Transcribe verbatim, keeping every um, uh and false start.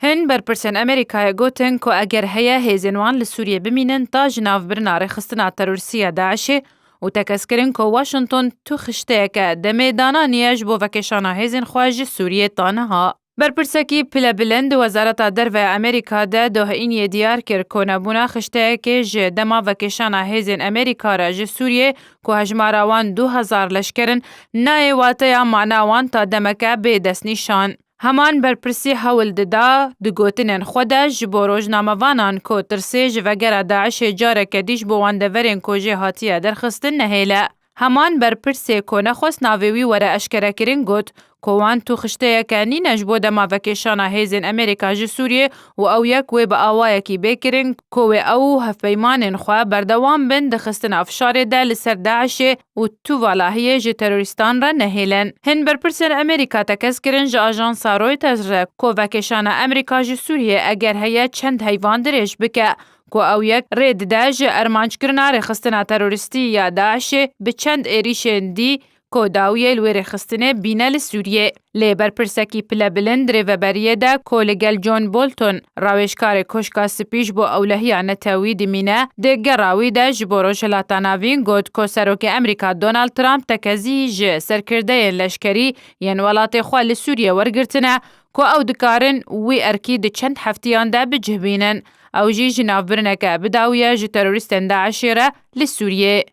Hin berpirsên Amerîkayê gotin ku eger heye hêzên wan li Sûriyê bimînin ta ji navbirina rêxistina terorîstî ya DAIŞê û tekez kirin ku Washington tu xişteyeke demê dananiye ji bo vekêşana hêzên xwe ji Sûriyê ta niha. Berpirsekî pilebilind di Wezareta Derve ya Amerîka de dohîniyê diyar kir ku nebûna xişteyekê ji dema vekêşana hêzên Amerîka re ji Sûriyê ku hejmara wan du hezar leşker in, nayê wateya mana wan ta demeke bê destnîşan. Heman berpirsî hewl dida di gotinên xwe de ji bo rojnamevanan ku tirsê ji vegera DAIŞê careke dî ji bo wan deverên ku jê hatiye derxistin nehêle. Heman berpirsê ku nexwest navê wî were eşkerekirin got ku wan tu xişteyeke nîne ji bo dema vekêşana hêzên Amerîka ji Sûriyê û ew yek wê bi awayekî bê kirin ku wê ew û hevpeymanên xwe berdewam bin di xistina fişarê de li ser DAIŞê û tu valahiyê ji terorîstan re nehêlin. Hin berpirsên Amerîka tekez kirin ji ajansa Reuters re ku vekêşana Amerîka ji Sûriyê eger heye çend heyvan dirêj bike, ku ew yek rê dide ji ermanckirina rêxistina terorîstî ya DAIŞê bi çend êrîşên dî ku dawiyê li wê rêxistinê bîne li Sûriyê. Lê berpirsekî pilebilind di rêveberiyê de ku li gel John Bolton, rawêjkarê Koşka Spî ji bo ewlehiya netewî dimîne, di gera wî de ji bo Rojhilata Navîn got ku Serokê Amerîka Donald Trump tekezî ji serkirdeyên leşkerî yên welatê xwe li Sûriyê wergirtine ku ew dikarin wî erkî di çend heftiyan de bi cih bînin. Ew jî ji navbirineke bi dawiye ji terorîstên DAIŞê re li Sûriyê.